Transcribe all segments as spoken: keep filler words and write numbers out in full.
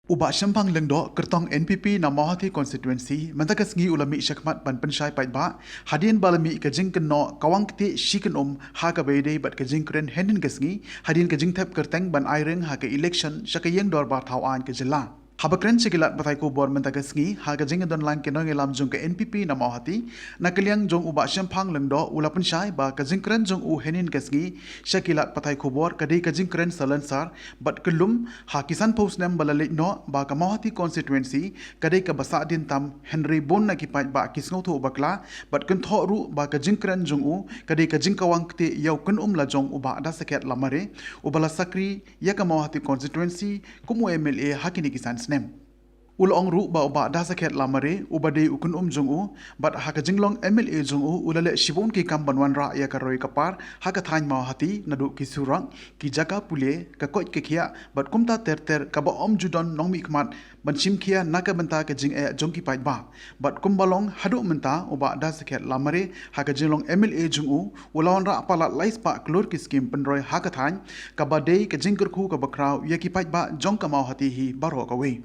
U Bah Shemphang Lyngdoh, kyrtong N P P na Mawhati Constituency, mynta ka sngi u la mih shakhmat ban pynshai paidbah hadien ba la mih ka jingkynnoh kawang ktieh shi kynum ha kaba ïadei bad ka jingkren hynnin ka sngi hadien ka jingthep kyrteng ban ai ring ha ka election sha ka Ïing Dorbar Thaw Aiñ ka jylla. Haba kren sha ki lad pathai khubor mynta ka sngi ha ka jingdonlang ki nongïalam jong ka N P P na Mawhati, na ka liang jong u Bah Shemphang Lyngdoh u la pynshai ba ka jingkren jong u hynnin ka sngi sha ki lad pathai khubor ka dei ka jingkren salonsar bad kyllum ha ki sanphew snem ba la leit noh ba ka Mawhati Constituency ka dei kaba sahdien tam, hynrei bun na ki paidbah ki sngewthuh bakla bad kynthoh ruh ba ka jingkren jong u ka dei ka jingkawang ktieh ïa u kynum lajong u Bah Dasakhiat Lamare, uba la shakri ïa ka Mawhati Constituency kum u M L A ha kine ki san snem. U la ong ruh ba u Bah Dasakhiat Lamare, uba dei u kynum jong u, bad ha ka jinglong M L A jong u, u la leh shibun ki kam ban wanrah ïa ka roi ka par ha ka thaiñ Mawhati, naduh ki surok, ki jaka pule, ka koit ka khiah bad kumta ter ter kaba ym ju don nongmihkhmat ban shim khia na ka bynta ka jingeh jong ki paidbah. Bad kumba long haduh mynta, u Bah Dasakhiat Lamare ha ka jinglong M L A jong u, u la wanrah palat lai spah klur ki skim pynroi ha ka thaiñ, kaba dei ka jingkyrkhu kaba khraw ïa ki paidbah jong ka Mawhati hi baroh kawei.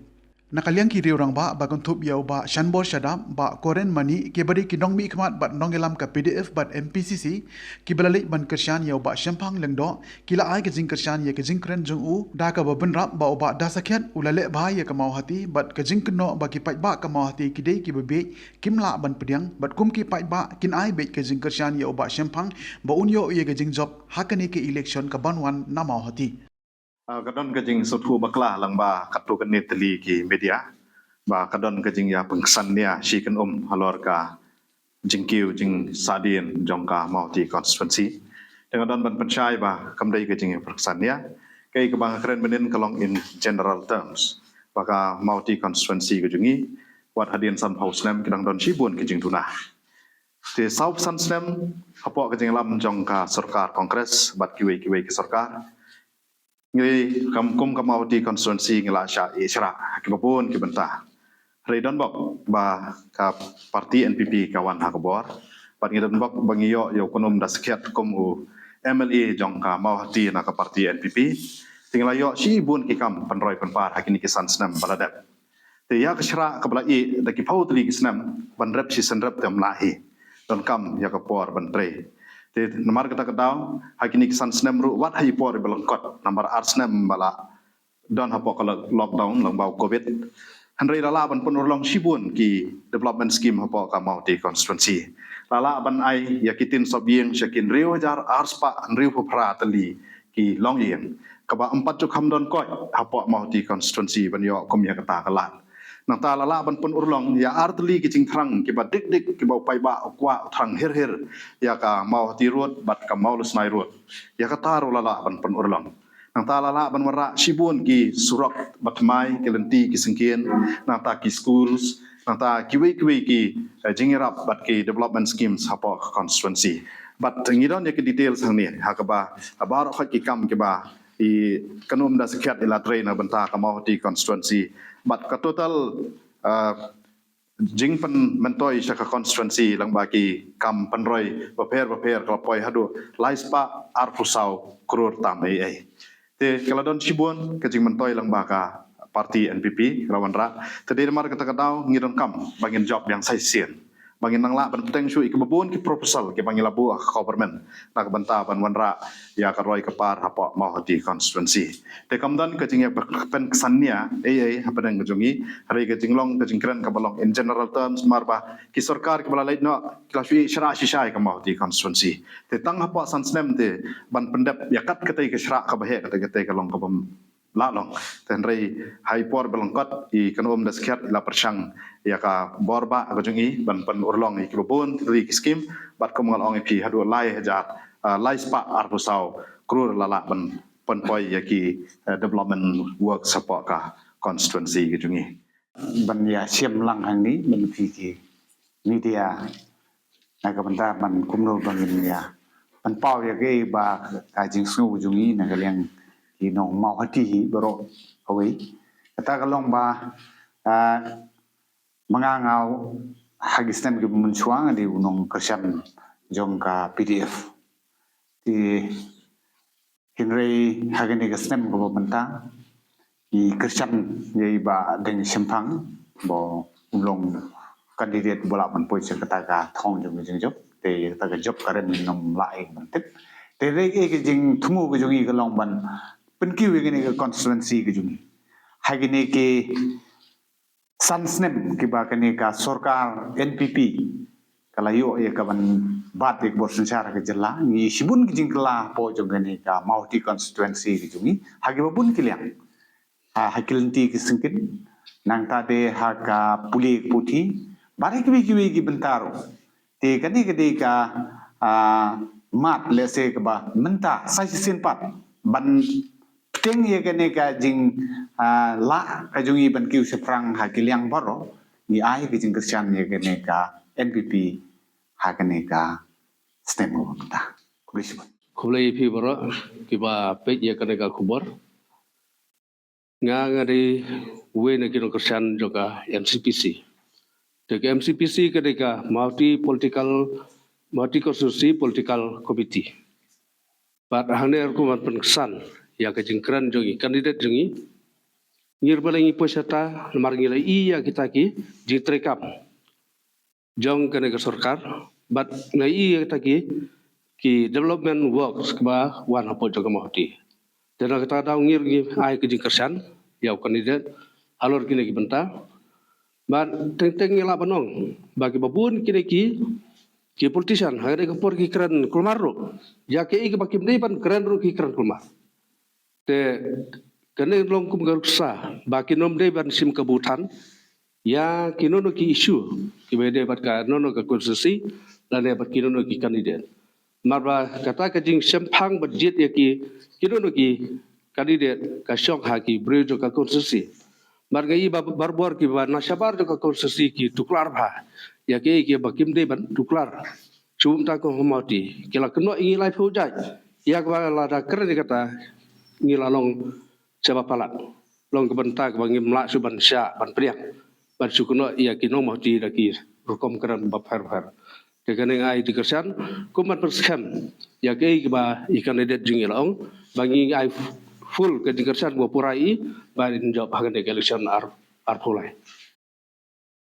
Na ka liang ki riew rangbah ba kynthup ïa u Bah Shanbor Shadap, Bah Koren Manik, kiba dei ki nongmihkhmat bad nongïalam ka P D F bad M P C C, kiba la leit ban kyrshan ïa u Bah Shemphang Lyngdoh, ki la ai ka jingkyrshan ïa ka jingkren jong u, da kaba bynrap ba u Bah Dasakhiat u la leh bha ïa ka Mawhati bad ka jingkynnoh ba ki paidbah ka Mawhati ki dei kiba bieit, kim lah ban pdiang, bad kum ki paidbah kin ai beit ka jingkyrshan ïa u Bah Shemphang ba un ïoh ïa ka jingjop ha kane ka election kaban wan na Mawhati. Ah, ka don ka jingsngewthuh bakla lang ba katto katne tylli ki media ba ka don ka jingïapynksan nia shi kynum halor ka jingkiew jingsahdien jong ka Mawhati Constituency. Te nga don ban pynshai ba kam dei ka jingïapynksan nia. Kaei kaba nga kren mynnin ka long in general terms ba ka Mawhati Constituency ka jong ngi, wat hadien sanphew snem ki dang don shibun ki jingduna. Te saw san snem hapoh ka jingïalam jong ka sorkar Congress bad kiwei kiwei ki sorkar, ngi kam kum ka Mawhati Constituency ngi la shah ïeh shrah ha kiba bun ki bynta. Hynrei don bok ba ka parti N P P ka wan ha ka bor, bad ngi don bok ba ngi ïoh ïa u kynum Dasakhiat kum u M L A jong ka Mawhati na ka parti N P P. Te ngi la ïoh shibun ki kam pynroi pynpar ha kine ki san snem ba la dep. Te ïa ka shrah kaba la ïeh da ki phew tylli ki snem ban rep shi snem rep te ym lah hi. Donkam ïa ka por ban trei. Te namar kata ka daw ha kine ki san snem ruh wat ha i por iba lyngkot namar ar snem ba la don hapoh ka lo-, lockdown lang ba u covid. Hynrei la lah ban pynurlong shibun ki development scheme hapoh ka Mawhati Constituency. La lah ban ai ïa ki tin sop ïing sha ki hynriew hajar ar spah hynriewphew phra tylli ki longïing, kaba ym pat ju kham don koit hapoh Mawhati Constituency ban ïoh kum ïa kata ka lad. Nangta la lah ban pynurlong ïa ar tylli ki jingthrang kiba dik dik kiba u paidbah u kwah u thrang hir hir, ïa ka Mawhati Road bad ka Mawlasnai Road. Ïa kata ruh la lah ban pynurlong. Nangta la lah ban wanrah shibun ki surok ba thymmai, ki lynti ki syngkien, nangta ki schools, nangta kiwei kiwei ki, eh, jingïarap bad ki development schemes hapoh ka constituency. Bad ngi don ïa ki details hangne ha kaba, ha baroh khoit ki kam kiba i kynum Dasakhiat i la trei na bynta ka Mawhati Constituency. Bad ka total, eh, jingpynmyntoi sha ka constituency lang ba ki kam pynroi bapher bapher ka la poi haduh lai spah arphew saw klur tam ei ei. Te ka la don shibun ka jingmyntoi lang ba ka parti N P P ka la wanrah. Te dei namar kata ka daw ngi donkam ba ngin jop biang sa shisien, ba ngin nang lah ban pynbteng shuh ïa kiba bun ki proposal kiba ngi la buh ha ka government na ka bynta ban wanrah ïa ka roi ka par hapoh Mawhati constituency. Te kam don ka jingïapynksan nia ei ei hapdeng ka jong ngi, hynrei ka jinglong ka jingkren kaba long in general terms, namar ba ki sorkar kiba la leit noh ki la shu ïeh shrah shisha ïa ka Mawhati constituency. Te tang hapoh san snem te ban pyndep ïa kat katei ka shrah kaba heh, katei katei ka long kaba ym lah long. Te hynrei ha i por ba lyngkot i kynum Dasakhiat i la pyrshang ïa ka bor bah ka jong i ban pynurlong ïa kiba bun ki skim, bad kum nga la ong ïa phi haduh lai hajar, ah, lai spah arphew saw klur la lah ban pynpoi ïa ki, eh, development works hapoh ka constituency ka jong i. Ban ïa shem lang hangne ban phi ki media na ka bynta ban kumno ban ïa pynpaw ïa kaei ba ka jingsngew jong i na ka liang ki nong Mawhati hi baroh kawei. Kata ka long ba, ah, ma nga nga ha ki snem kiba mynshuwa nga dei u nongkyrshan jong ka P D F. Te hynrei ha kane ka snem kaba mynta i kyrshan ïa i Bah Deng Shemphang ba u long candidate ba lah ban poi sha kata ka thong jong ka jingjop. Te ïa kata ka jop ka rem ngin ym lah ïa ka ban tip. Te dei ka jingthmu ka jong i ka long ban pynkiew ïa kane ka constituency ka jong i ha kine ki san snem kiba kane ka sorkar N P P ka la ïoh ïa ka ban bat ïa ka bor synshar ka jylla. Ngi shibun ki jingkylla hapoh jong kane ka Mawhati constituency ka jong i ha kiba bun ki liang, ha, ha ki lynti ki syngkien, nangta de ha ka pule ka puthi bad ha kiwei kiwei ki bynta ruh. Te kane ka dei ka, ah, mat lehse kaba mynta sa shisien pat ban pynbteng ïa kane ka jing, ah, lah ka jong i ban kiew shaphrang ha ki liang baroh. Ngi ai ka jingkyrshan ïa kane ka N P P ha kane ka snem kaba mynta. Khublei shibun. Khublei ïa phi baroh kiba peit ïa kane ka khubor. Nga nga dei uwei na ki nongkyrshan jong ka M C P C. Te ka M C P C ka dei ka Mawhati Political, Mawhati Constituency Political Committee. Bad hangne ruh kumba pynksan ïa ka jingkren jong i candidate jong i, ngi ruh ba la ngi poi shata namar ngi la i ïa kita ki jingtreikam jong kane ka sorkar bad nga i ïa kita ki, ki development works kiba wan hapoh jong ka Mawhati. Te na kata ka daw ngi ruh ngi ai ka jingkyrshan ïa u candidate halor kine ki bynta. Bad teng teng ngi lah ban ong ba kiba bun kine ki, ki politician ha kane ka por ki kren kulmar ruh ïa kiei kiba kim dei ban kren ruh ki kren kulmar. Te kane long kum ka nuksa ba kin ym dei ban shim kabu than ïa kino kino ki issue kiba ïadei bad kano kano ka constituency lane bad kino kino ki candidate. Namar ba kata ka jingshemphang bad jied ïa ki, kino kino ki candidate ka shong ha ki briew jong ka constituency. Bad nga i ba barabor kiba na shabar jong ka constituency ki tuklar bha ïa kiei kiba kim dei ban tuklar. Shu mynta ka Mawhati ki la kynnoh ïa ngi laiphew jait, ïa kaba lada kren ïa kata ngi la long shaba palat. Long ka bynta kaba ngim lah shuh ban shah ban pdiang ban shu kynnoh ïa ki nong Mawhati da ki rukom kren bapher bapher. Te kane nga ai jingkyrshan kum ban pynskhem ïa kiei kiba i candidate jong ngi la ong, ba ngi ai full ka jingkyrshan ba pura ïa i ba in jop ha kane ka election ar, arphew lai.